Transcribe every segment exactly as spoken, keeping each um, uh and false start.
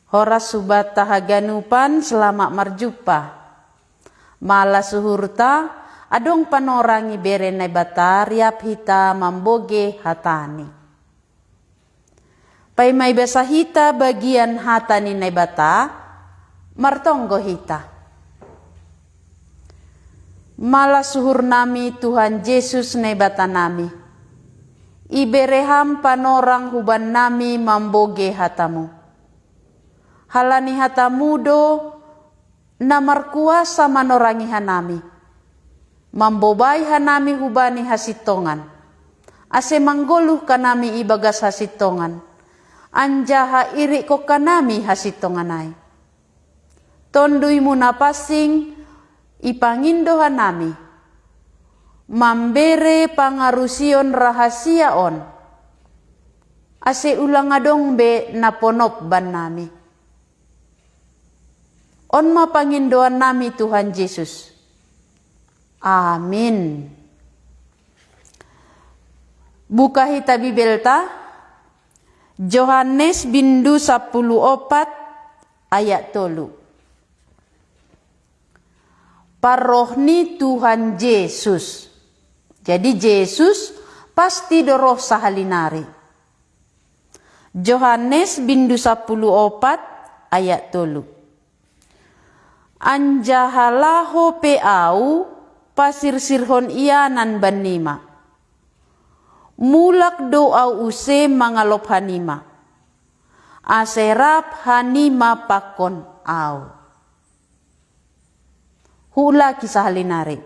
Horas sobat haganupan, selamat marjumpa. Mala suhurta, adong panorang ibere Naibata riap hita mamboge hataNi. Paima ibasa hita bagian hata ni Naibata, martonggo hita. Mala suhur nami Tuhan Jesus Naibata nami. Ibere Ham panorang huban nami mamboge hataMu. Halani hataMu do na markuasa manorangi hanami, mambobai hanami hubani hasintongan, ase manggoluh hanami ibagas hasintongan, anjaha irikkon hanami hasintongan ai. TonduyMu na pansing ipangindo hanami, mambere pangarusion rahasia on, ase ulang adong be na ponop bannami. On ma pangindoan nami Tuhan Jesus. Amin. Buka hita Bibelta, Johannes bindu sapuluh opat ayat tolu. Parroh ni Tuhan Jesus. Jadi Jesus pasti do roh sahali nari. Johannes bindu sapuluh opat ayat tolu. Anjaha laho pe Au pasirsirhon ianan bannima. Mulak do Au use mangalop hanima, ase rap hanima pakon Au. Huulaki sahali nari.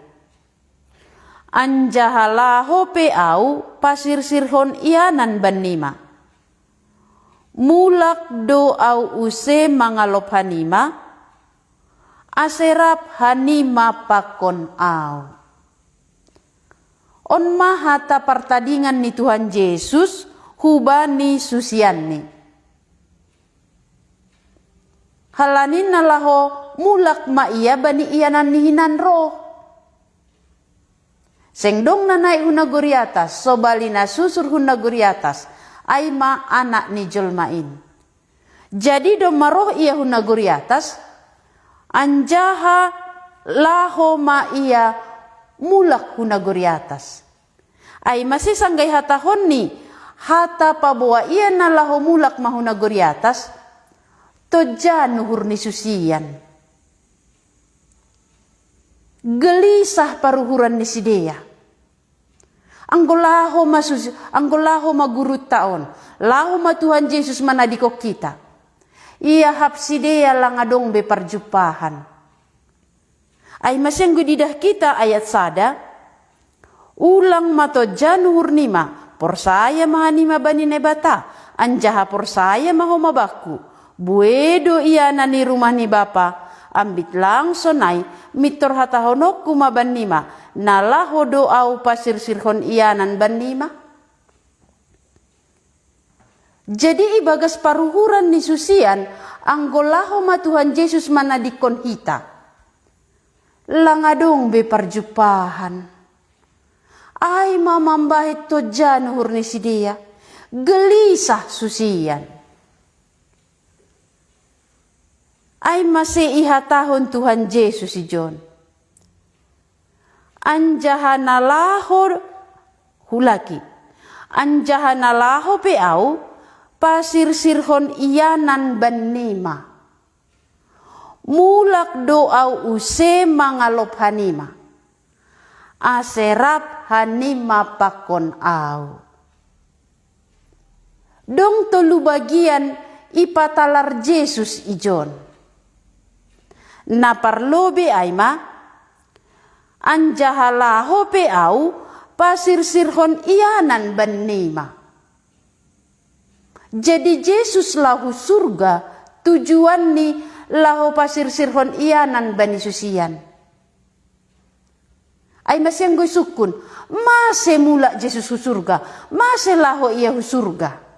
Anjaha laho pe Au pasirsirhon ianan bannima. Mulak do Au use mangalop hanima, ase rap hanima pakon Au. On ma hata partadingan ni Tuhan Jesus hubani susianNi. Halani na laho mulak ma Ia bani ianan ni hinan roh. Seng dong na naek hu nagori atas, sobali na susur hu nagori atas, ai ma Anak ni jolma in. Jadi domma roh Ia hu nagori atas, anjaha laho ma Ia mulak hu nagori atas. Ai mase sanggah ihatahonNi, hata paboa Ia na laho mulak ma hu nagori atas, tonjan uhur ni susian. Gelisah paruhuran ni sidea. Anggo laho ma sus-, anggo laho ma gurunta on, laho ma Tuhan Jesus manadingkon hita. Iahap sidea lang adong be parjumpahan. Ai mase anggo ididah hita ayat sada, ulang ma tonjan uhurnima, porsaya ma hanima bani Naibata, anjaha porsaya ma homa bangku. Bue do ianan ni rumah ni Bapa, ambit lang sonai, mintor hatahononku ma bannima, na laho do Au pasirsirhon ianan bannima. Jadi ibagas paruhuran ni susian, anggo laho ma Tuhan Jesus manadingkon hita, lang adong be parjumpahan. Ai ma mambahen tonjan uhur ni sidea, gelisah susian. Ai mase ihatahon Tuhan Jesus ijon. Anjaha na laho, huulaki. Anjaha na laho pe Au pasirsirhon ianan bannima. Mulak do Au use mangalop hanima, ase rap hanima pakon Au. Dong tolu bagian ipatalar Jesus ijon. Na parlobei ai ma, anjaha laho pe Au pasirsirhon ianan bannima. Jadi Jesus laho hu surga, tujuanNi laho pasirsirhon ianan bani susian. Ai mase anggo isungkun, mase mulak Jesus hu surga, mase laho Ia hu surga?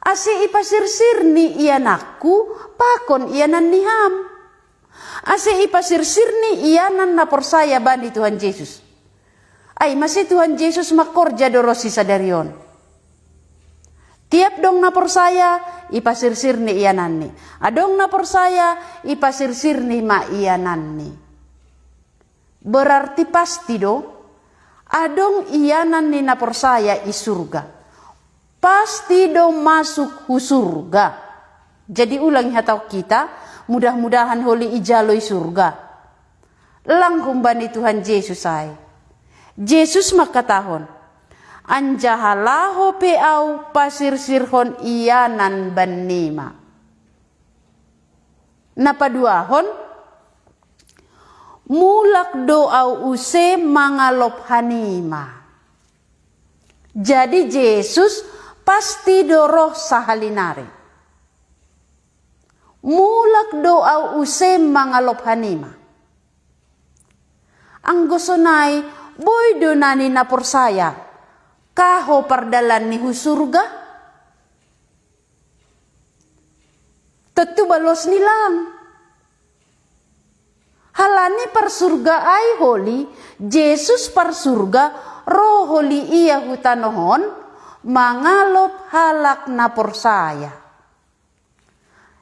Ase ipasirsirNi ianakku pakon ianan ni ham. Ase ipasirsirNi ianan na porsaya bani Tuhan Jesus. Ai mase Tuhan Jesus mangkorja do ronsi sadari on. Tiap dong na porsaya, ipasirsirni iyananni. Adong na porsaya, ipasirsirni ma iyananni. Berarti pasti do, adong iyanan ni na porsaya i surga. Pasti do masuk hu surga. Jadi ulang hatau kita, mudah-mudahan holi ijalo i surga. Lang humbani Tuhan Jesus ai. Jesus mangkatahon, anjaha laho pe au pasirsirhon iyanan bannima. Na paduahon, mulak do au use mangalop hanima. Jadi Jesus pasti do roh sahalinari. Mulak do au use mangalop hanima. Anggo sonai, boi do nani na porsaya, kaho pardalan ni hu surga? Tontu balos ni lang. Halani parsurga ai holi, Jesus parsurga roh holi ia hu tanohon, mangalop halak na porsaya.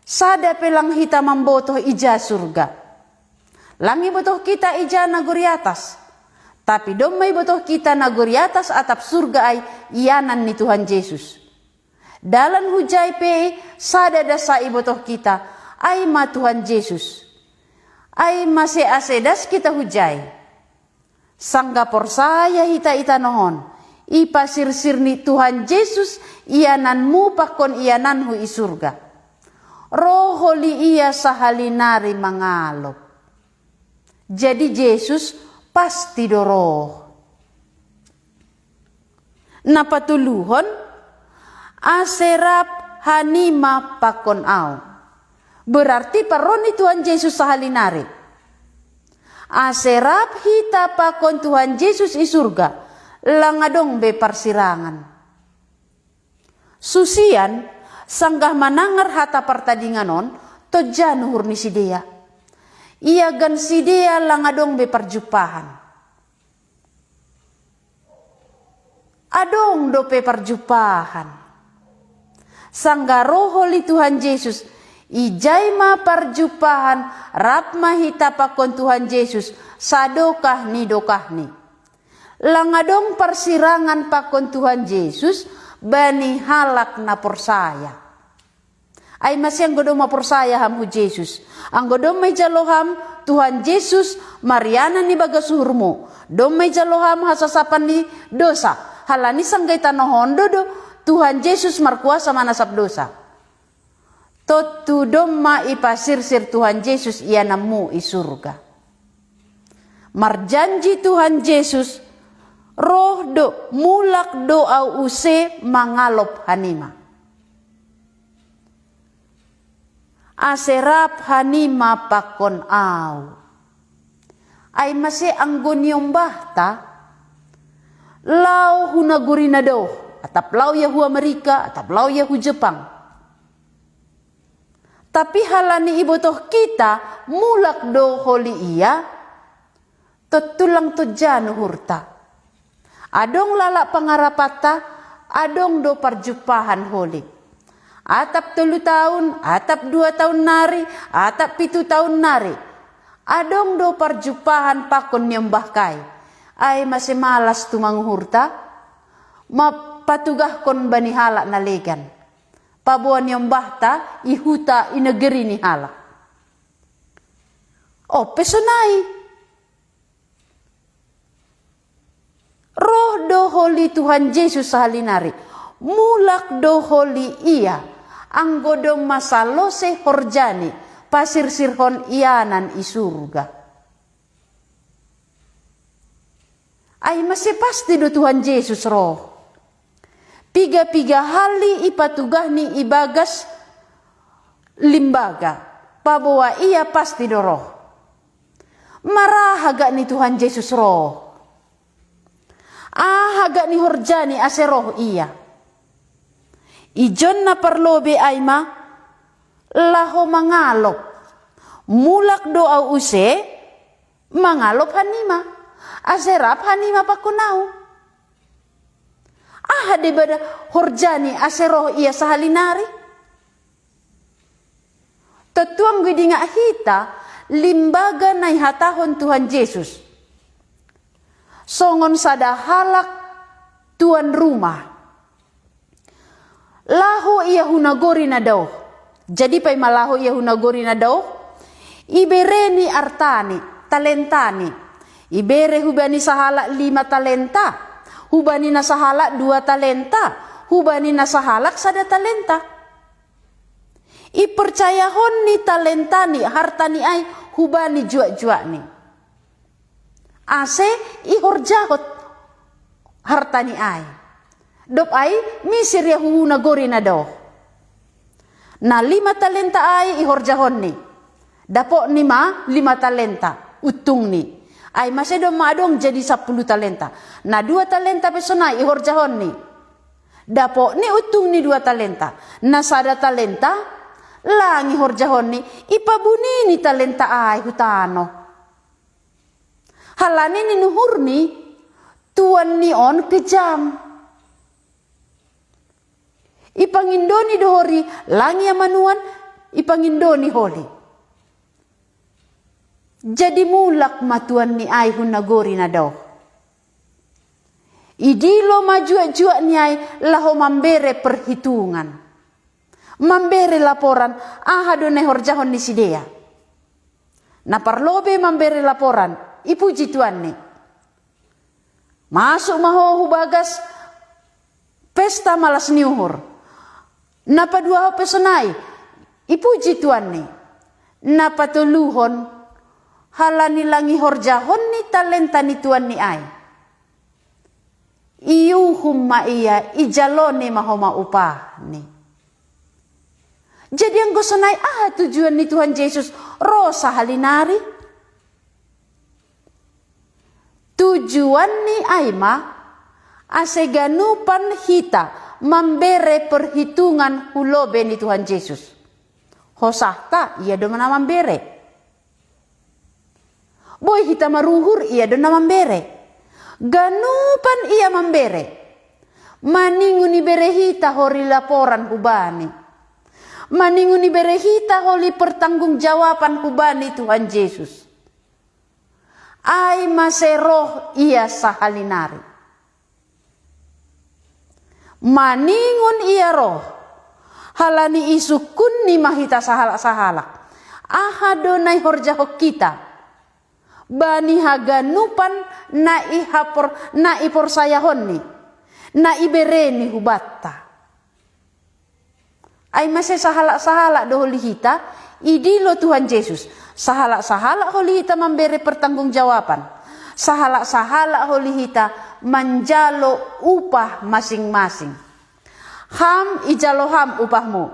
Sada pe lang hita mambotoh ija surga. Lang ibotoh kita ija nagori atas. Tapi domma ibotoh kita nagori atas atap surga ai iyanan ni Tuhan Jesus. Dalan hujai pe sada dasa ibotoh kita, ai ma Tuhan Jesus. Ai mase ase das kita hujai. Sangga porsaya hita i tanohon, ipasirsir ni Tuhan Jesus iyananmu pakon iyananhu i surga. Roh holi ia sahalinari mangalop. Jadi Jesus pasti do roh. Na patoluhon, ase rap hanima pakon au. Berarti parroh ni Tuhan Jesus sahalinari. Ase rap hita pakon Tuhan Jesus i surga, lang adong be parsirangan. Susian, sanggah manangar hata partadingan on, tonjan uhur ni sidea. Iagan sidea lang adong be parjumpahan. Adong dope parjumpahan. Sangga roh holi Tuhan Jesus, ijai ma parjumpahan, rap ma hita pakon Tuhan Jesus, sadokah ni dokahni. Lang adong parsirangan pakon Tuhan Jesus, bani halak na porsaya. Ai mase anggo domma porsaya ham hu Jesus. Anggo domma ijalo ham Tuhan Jesus marianan ibagas uhurmu. Domma ijalo ham hasasapan ni dosa. Halani sangga i tanoh on do do Tuhan Jesus markuasa manasap dosa. Tontu domma ipasirsir Tuhan Jesus iyananmu i surga. Marjanji Tuhan Jesus, roh do, mulak do au use mangalop hanima. Ase rap hanima pakon au. Ai mase anggo niombahta, lao hu nagori na daoh, atap lao ia hu Amerika, atap lao ia hu Jepang. Tapi halani ibotoh kita, mulak do holi ia, tontu lang tonjan uhurta. Adong lalap pangarapanta, adong do parjumpahan holi. Atap tolu taon, atap dua taon nari, atap pitu taon nari. Adong do parjumpahan pakon niombahkai. Ai mase malas tumang uhurta, ma patugahkon bani halak na legan. Paboa niombahta i huta i negeri ni halak. Ope sonai. Roh do holi Tuhan Jesus sahalinari. Mulak do holi ia. Anggo domma salose horjani, pasirsirhon ianan i surga. Ai mase pasti do Tuhan Jesus roh. Piga-piga hali ipatugahni ibagas limbaga, paboa ia pasti do roh. Mara hagak ni Tuhan Jesus roh? Aha hagak ni horjani ase roh ia? Ijon na parlobe ai ma, laho mangalop. Mulak do au use, mangalop hanima, ase rap hanima pakon au. Aha deba horjani ase roh ia sahalinari? Tontu anggo idingat hita limbaga na ihatahon Tuhan Jesus songon sada halak tuan rumah. Laho ia hu nagori na daoh. Jadi paima laho ia hu nagori na daoh, ibereni artani, talentani. Ibere hubani sahalak lima talenta, hubani na sahalak dua talenta, hubani na sahalak sada talenta. Ipercayahon ni talentani, hartani ai hubani juak-juakni. Ase ihorjahon hartani ai. Dob ai misir ia hu nagori na daoh. Na lima talenta ai ihorjahonni. Dapotni ma lima talenta untungni. Ai mase domma adong jadi sampulu talenta. Na dua talenta pe sonai ihorjahonni. Dapotni untungni dua talenta. Na sada talenta lang ihorjahonni, ipabunini talenta ai hu tano. Halani ninuhurni tuanni on kejam. Ipangindoni do holi, lang ia manuan, ipangindoni holi. Jadi mulak ma tuanni ai hu nagori na daoh. Idilo ma juak-juakni ai laho mambere perhitungan. Mambere laporan, aha do na ihorjahon ni sidea. Na parlobe mambere laporan, ipuji tuanni. Masuk ma ho hu bagas pesta malas ni uhur. Na paduahon pe sonai, ipuji tuanni. Na patoluhon, halani lang ihorjahon ni talenta ni tuanni ai. Iuhum ma ia, ijaloni ma homa upahni. Jadi anggo sonai, aha tujuan ni Tuhan Jesus ro sahali nari? Tujuanni ai ma ase ganupan hita mambere perhitungan hu lobe ni Tuhan Jesus. Hosahta ia do na mambere. Boi hita maruhur, ia do na mambere. Ganupan ia mambere. Maningon ibere hita holi laporan hubani. Maningon ibere hita holi pertanggungjawaban hubani Tuhan Jesus. Ai mase roh ia sahali nari. Maningon ia roh, halani isungkunni ma hita sahalak-sahalak. Aha do na ihorjahon hita bani haganupan na ihapor, na iporsayahonni, na ibereni hubanta? Ai mase sahalak-sahalak do holi hita, idilo Tuhan Jesus. Sahalak-sahalak holi hita mambere pertanggungjawaban. Sahalak-sahalak holi hita manjalo upah masing-masing. Ham ijalo ham upahmu.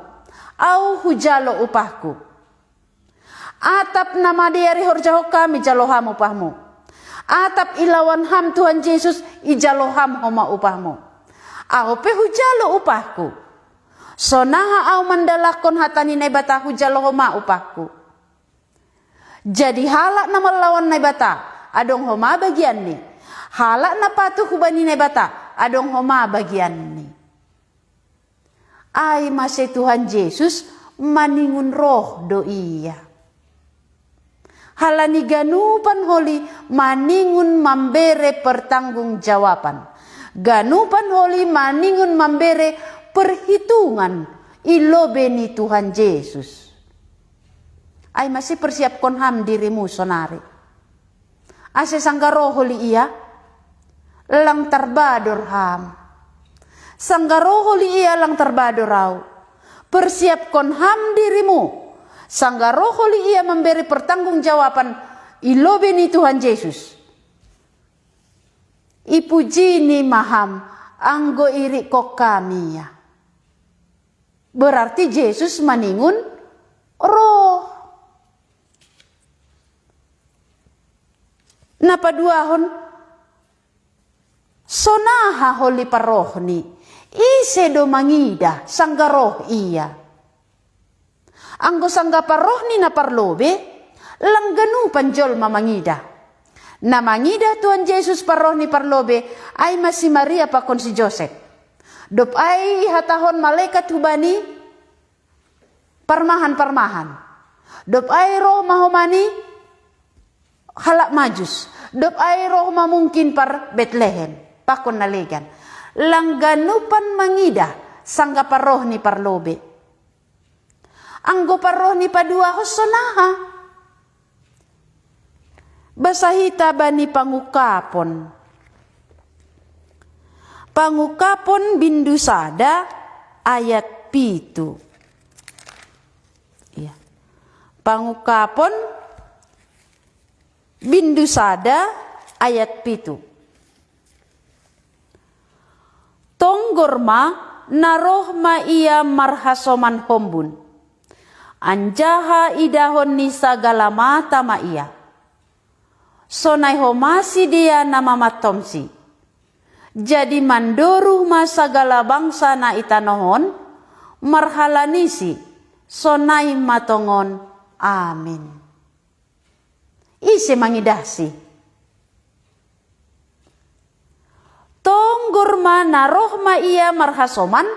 Au hujalo upahku. Atap na madear ihorjahon ham ijalo ham upahmu. Atap ilawan ham Tuhan Jesus, ijalo ham homa upahmu. Au pe hujalo upahku. Sonaha au mandalakkon hata ni Naibata, hujalo homa upahku. Jadi halak na marlawan Naibata, adong homa bagianni. Halak na patuh hubani Naibata, adong homa bagianni. Ai mase Tuhan Jesus maningon roh do ia. Halani ganupan holi maningon mambere pertanggungjawaban. Ganupan holi maningon mambere perhitungan i lobe ni Tuhan Jesus. Ai mase persiapkon ham dirimu sonari. Ase sangga roh holi ia, lang tarbador ham. Sangga roh holi ia, lang tarbador au. Persiapkon ham dirimu. Sangga roh holi ia mambere pertanggungjawaban i lobe ni Tuhan Jesus. Ipujini ma ham anggo irikkon ham ia. Berarti Jesus maningon roh. Na paduahon, sonaha holi parrohni, ise do mangidah sangga roh ia? Anggo sangga parrohni na parlobe, lang ganupan jolma mangidah. Na mangidah Tuhan Jesus parrohni parlobe, ai ma si Maria pakon si Josep. Dob ai ihatahon malekat hubani, parmahan-parmahan. Dob ai roh ma homa ni halak Majus, dob ai roh ma mungkin par Betlehem, pakon na legan. Lang ganupan mangidah, sanggah parroh ni parlobei. Anggo parroh ni paduahon sonaha? Basa hita bani Pangungkapon. Pangungkapon bindu sada ayat pitu. Iya. Pangungkapon bindu sada ayat pitu. Tonggor ma na roh ma ia marhasoman hombun. Anjaha idahon ni sagala mata ma ia. Sonai homa sidea na mamattomsi. Jadi mandoruh ma sagala bangsa na i tanoh on, marhalanisi, sonai ma tongon. Amin. Ise mangidahsi? Tonggor ma na roh ma ia marhasoman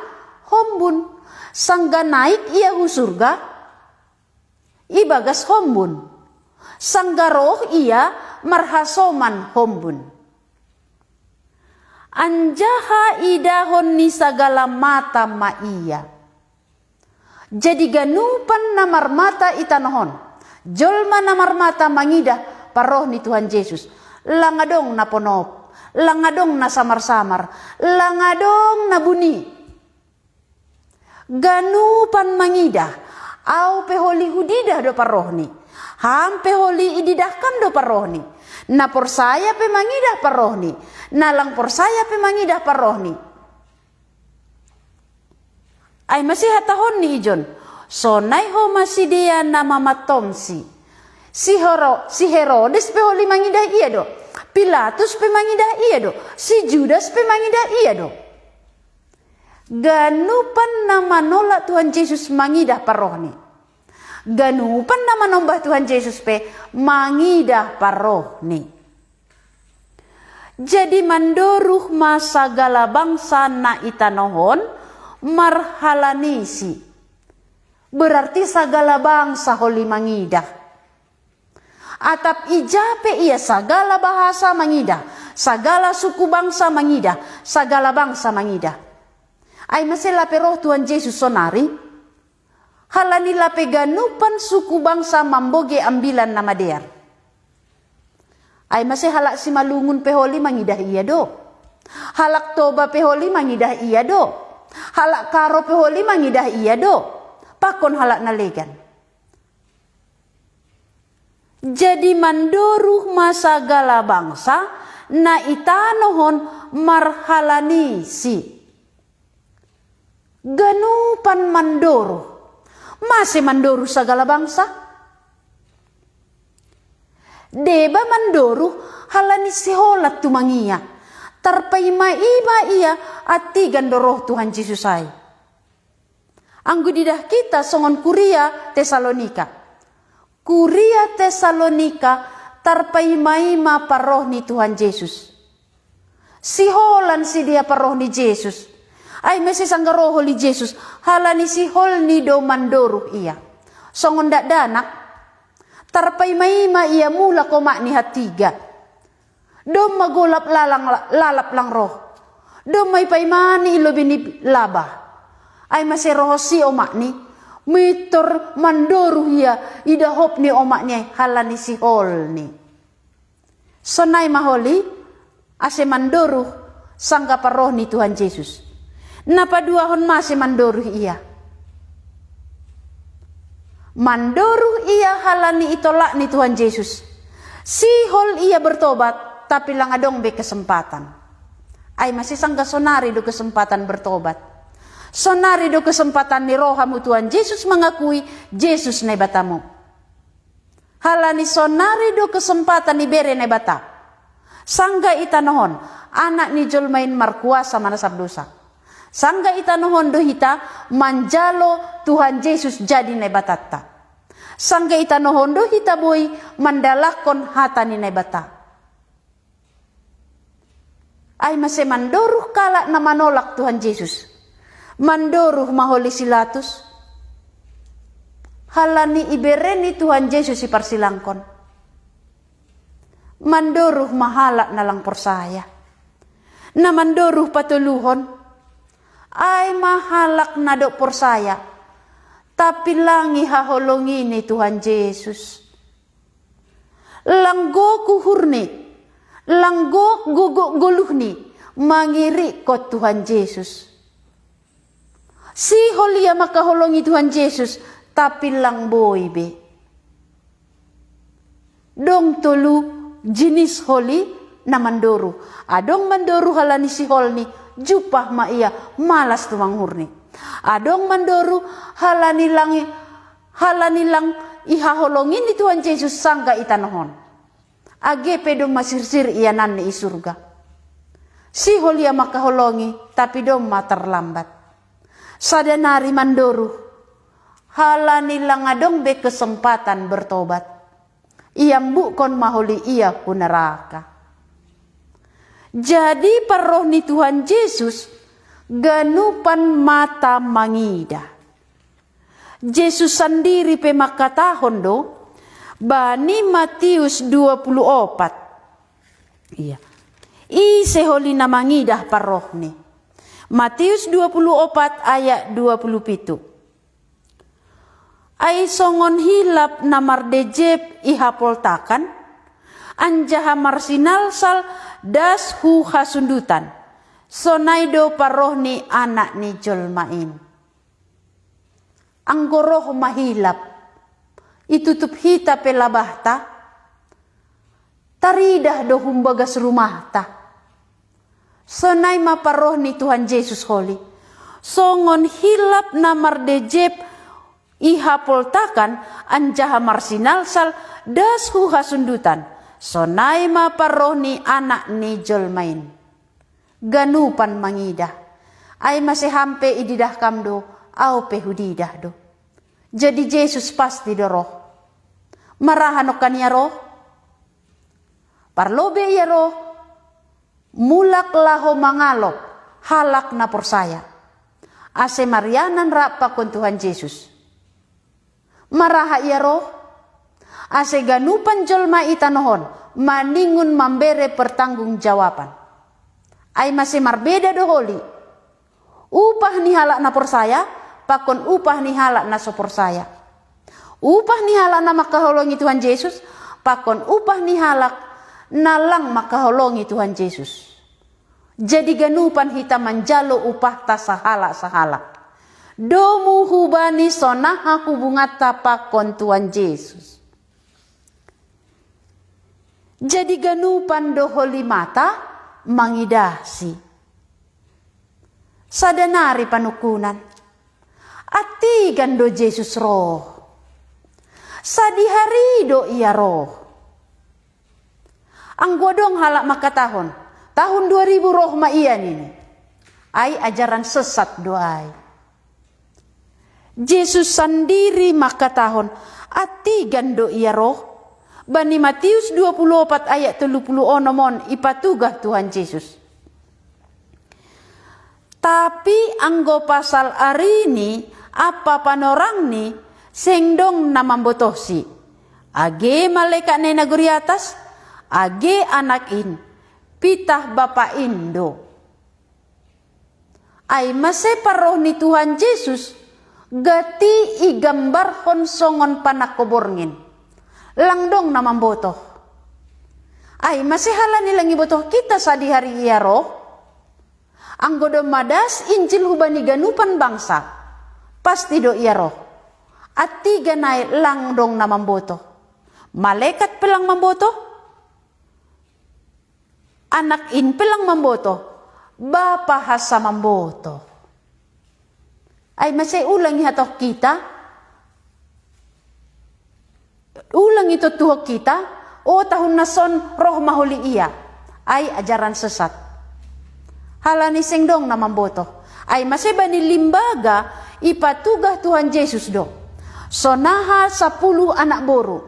hombun, sanggah naik ia hu surga ibagas hombun, sanggah roh ia marhasoman hombun. Anjaha idahon ni sagala mata ma ia. Jadi ganupan na marmata i tanoh on, jolma na marmata mangidah parroh ni Tuhan Jesus. Lang adong na ponop, lang adong na samar-samar, lang adong na buni. Ganupan mangidah, au pe holi hudidah do parrohni. Ham pe holi ididahkam do parrohni. Na porsaya pe mangidah parrohni. Na lang porsaya pe mangidah parrohni. Ai mase hatahon ni ijon, sonai homa sidea na mamattomsi. Si, Hero, si Herodes pe holi mangidah ia do. Pilatus pe mangidah ia do. Si Judas pe mangidah ia do. Ganupan na manolak Tuhan Jesus mangidah parrohni. Ganupan na manombah Tuhan Jesus pe mangidah parrohni. Jadi mandoruh ma sagala bangsa na i tanoh on marhalanisi. Berarti sagala bangsa holi mangidah. Atap ija pe ia sagala bahasa mangidah, sagala suku bangsa mangidah, sagala bangsa mangidah. Ai mase lape roh Tuhan Jesus sonari? Halani lape ganupan suku bangsa mambogei ambilan na madear. Ai mase halak Simalungun pe holi mangidah ia do. Halak Toba pe holi mangidah ia do. Halak Karo pe holi mangidah ia do. Pakon halak na legan. Jadi mandoruh ma sagala bangsa na i tanoh on marhalanisi. Ganupan mandoruh. Mase mandoruh sagala bangsa? Deba mandoruh halani siholan tumang ia. Tarpaima-ima ia antigan do roh Tuhan Jesus ai. Anggo didah kita songon kuria Tesalonika. Kuria Tesalonika tarpaima-ima parroh ni Tuhan Jesus. Siholan sidea parroh ni Jesus. Ai mase sanggah roh holi Jesus, halani siholni do mandoruh ia. Songon dakdanak, tarpaima-ima ia mulak omakni antigan. Domma golap lalang, lalap lang roh. Domma ipaimani i lobei ni laba. Ai mase rohonsi omakni, mintor mandoruh ia i dohot ni omakni ai halani siholni. Sonai ma holi, ase mandoruh sanggah parroh ni Tuhan Jesus. Na paduahon mase mandoruh ia? Mandoruh ia halani itolak ni Tuhan Jesus. Sihol ia bertobat, tapi lang adong be kesempatan. Ai mase sanggah sonari do kesempatan bertobat. Sonari do kesempatan ni rohamu Tuhan Jesus mangakui Jesus Naibatamu. Halani sonari do kesempatan ibere Naibata. Sanggah i tanoh on, Anak ni jolma in markuasa manasap dosa. Sanggah i tanoh on do hita manjalo Tuhan Jesus jadi Naibatanta. Sanggah i tanoh on do hita boi mandalankon hata ni Naibata. Ai mase mandoruh halak na manolak Tuhan Jesus. Mandoruh ma holi si Latus. Halani ibereni Tuhan Jesus i parsilangkon. Mandoruh ma halak na lang porsaya. Na mandoruh patoluhon. Ai ma halak na dok porsaya. Tapi lang ihaholongi ni Tuhan Jesus. Lang gok uhurni. Lang gok gogok goluhni. Mangirikkon Tuhan Jesus. Sihol ia mangkaholongi Tuhan Jesus, tapi lang boi be. Dong tolu jinis holi na mandoruh. Adong mandoruh halani siholni, jumpah ma ia, malas tumang uhurni. Adong mandoruh halani lang, halani lang ihaholongi ni Tuhan Jesus sanggah i tanoh on. Age pe domma sirsir iananni i surga. Sihol ia mangkaholongi, tapi domma tarlambat. Sada nari mandoruh. Halani lang adong be kesempatan bertobat. Iambukkon ma holi ia hu naraka. Jadi parroh ni Tuhan Jesus ganupan mata mangidah. Jesus sandiri pe mangkatahon do, bani Matius dua puluh opat. Ia. Ise holi na mangidah parrohni. Matius dua puluh opat ayat dua puluh pitu. Ai songon hilap na mardejep i hapoltakan, anjaha marsinalsal das hu hasundutan, sonai do parroh ni Anak ni jolma in. Anggo roh ma hilap, itutup hita pe labahta, taridah do humbagas rumahta. Sonai ma parroh ni Tuhan Jesus holi. Songon hilap na mardejep i hapoltakan anjaha marsinalsal das hu hasundutan. Sonai ma parroh ni Anak ni jolma in. Ganupan mangidah. Ai mase ham pe ididah kam do, au pe hudidah do. Jadi Jesus pasti do roh. Maraha nongkan ia roh? Parlobei ia roh, mulak laho mangalop halak na porsaya. Ase marianan rap pakon Tuhan Jesus. Maraha ia roh? Ase ganupan jolma i tanoh on maningon mambere pertanggungjawaban. Ai mase marbeda do holi. Upah ni halak na porsaya, pakon upah ni halak na so porsaya. Upah ni halak na mangkaholongi Tuhan Jesus, pakon upah ni halak na lang mangkaholongi Tuhan Jesus. Jadi ganupan hita manjalo upahta sahalak-sahalak. Domu hubani sonaha hubunganta pakon Tuhan Jesus. Jadi ganupan do holi mata mangidahsi. Sada nari panungkunan. Attigan do Jesus roh. Sadihari do ia roh. Anggo adong halak mangkatahon, tahun dua ribu roh ma ia nini. Ai ajaran sesat do ai. Jesus sandiri mangkatahon, attigan do ia roh. Bani Matius dua puluh opat ayat tolu puluh onom on ipatugah Tuhan Jesus. Tapi anggo pasal arini ampa panorangni seng dong na mambotohsi. Age malekat na i nagori atas, age Anak in, pitah Bapa in do. Ai mase parroh ni Tuhan Jesus, gati igambarhon songon panangko borngin. Lang dong na mambotoh. Ai mase halani lang ibotoh hita sadihari ia roh? Anggo domma das Injil hubani ganupan bangsa, pasti do ia roh. Attigan ai lang dong na mambotoh. Malekat pe lang mambotoh. Anak in pe lang mambotoh, Bapa hansa mambotoh. Ai mase ulang ihatahon hita, ulang itontuhon hita, o tahun na son roh ma holi ia. Ai ajaran sesat. Halani seng dong na mambotoh. Ai mase bani limbaga ipatugah Tuhan Jesus do. Sonaha sapuluh anak boru.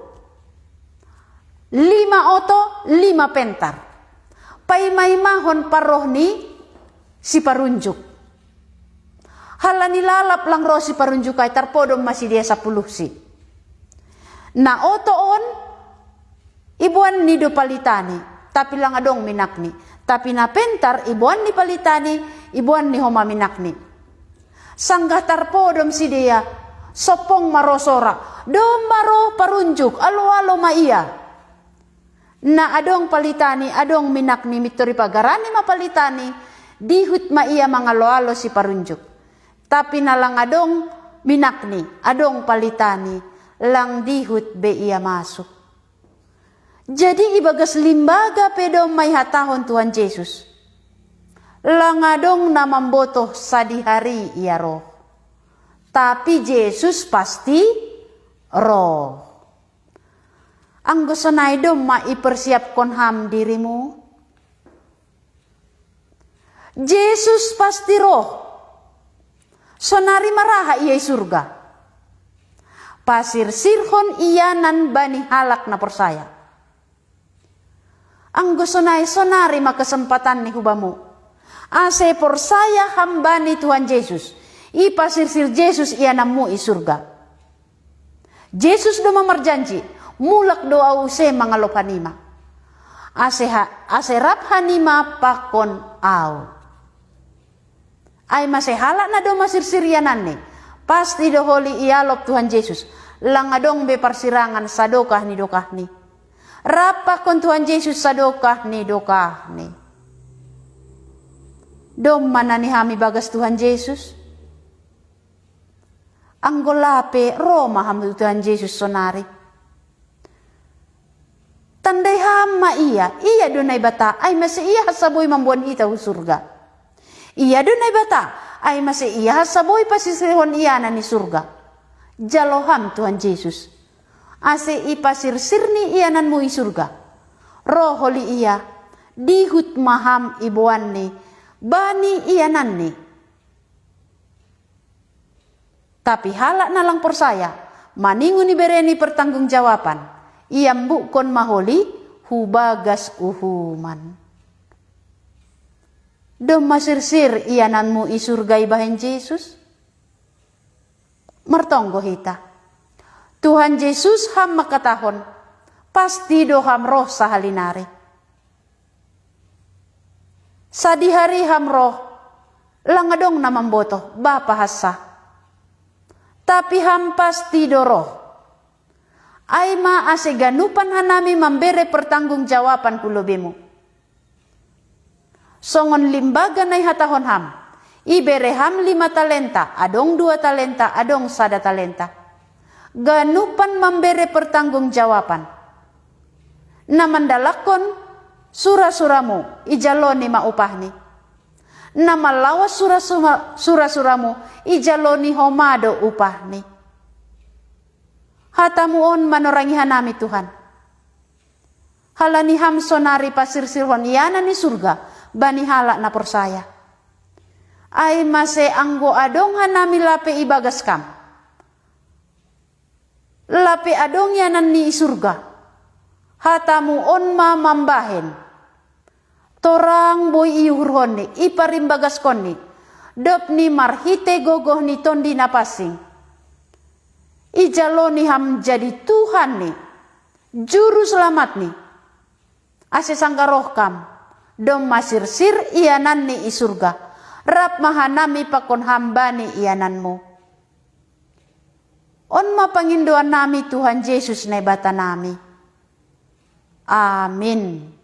Lima oto, lima pentar. Paimaimahon parroh ni siparunjuk. Halani lalap lang ro siparunjuk ai tarpodom ma sidea sapuluhsi. Na oto on, iboanni do palitani, tapi lang adong minakni. Tapi na pentar, iboanni palitani, iboanni homa minakni. Sanggah tarpodom sidea, sompong ma ro sora, domma ro parunjuk, alo-alo ma ia. Na adong palitani, adong minakni, mintor ipagarani ma palitani, dihut ma ia mangalo-alo siparunjuk. Tapi na lang adong minakni, adong palitani, lang dihut be ia masuk. Jadi ibagas limbaga pe domma ihatahon Tuhan Jesus. Lang adong na mambotoh sadihari ia roh. Tapi Jesus pasti roh. Anggo sonai domma ipersiapkon ham dirimu? Jesus pasti roh. Sonari maraha ia i surga. Pasirsirhon ianan bani halak na porsaya. Anggo sonai sonari ma kesempatanni hubamu. Ase porsaya ham bani Tuhan Jesus. Ipasirsir Jesus iananmu i surga. Jesus do mamarjanji, mulak do au use mangalop hanima. Ase, ha, ase rap hanima pakon au. Ai mase halak na do masirsir iananni, pasti do holi ialop Tuhan Jesus, lang adong be parsirangan sadokah ni dokahni. Rap pakon Tuhan Jesus sadokah ni dokahni. Domma na niham ibagas Tuhan Jesus? Anggo lape ro ma ham tu Tuhan Jesus sonari. Tandai ham ma ia, ia do Naibata, ai mase ia hasaboi mamboan hita hu surga. Ia do Naibata, ai mase ia hasaboi pasirsirhon ianan i surga. Jalo ham Tuhan Jesus. Ase ipasirsirni iananmu i surga. Ro holi ia, dihut ma ham iboanni, bani iananni. Tapi halak na lang porsaya, maningon ibereni pertanggungjawaban, iambukkon ma holi hu bagas uhuman. Domma sirsir iananmu i surga ibahen Jesus? Martonggo hita. Tuhan Jesus ham mangkatahon, pasti do ham roh sahalinari. Sadihari ham roh, lang adong na mambotoh, bapa hansa. Tapi ham pasti do roh. Ai ma ase ganupan hanami mambere pertanggungjawaban hu lobemu. Songon limbaga na ihatahon ham, ibere ham lima talenta, adong dua talenta, adong sada talenta. Ganupan mambere pertanggungjawaban. Na mandalakkon surasuramu, ijaloni ma upahni. Na mallawas surasuramu, ijaloni homa do upahni. Hatamu on manorangi hanami Tuhan. Halani ham sonari pasirsirhon ianan i surga bani halak na porsaya. Ai mase anggo adong hanami lape ibagas kam. Lape adong iananni i surga. Hatamu on ma mambahen. Torang boi iuhurhonni, iparimbagaskonni. Dob ni marhite gogoh ni Tondi Napansing. Ijaloni ham jadi Tuhanni, Juru Selamatni. Ase sanggaroh kam, domma sirsir iananni i surga. Rap ma hanami pakon ham bani iananmu. On ma pangindoannami Tuhan Jesus Naibatanami. Amin.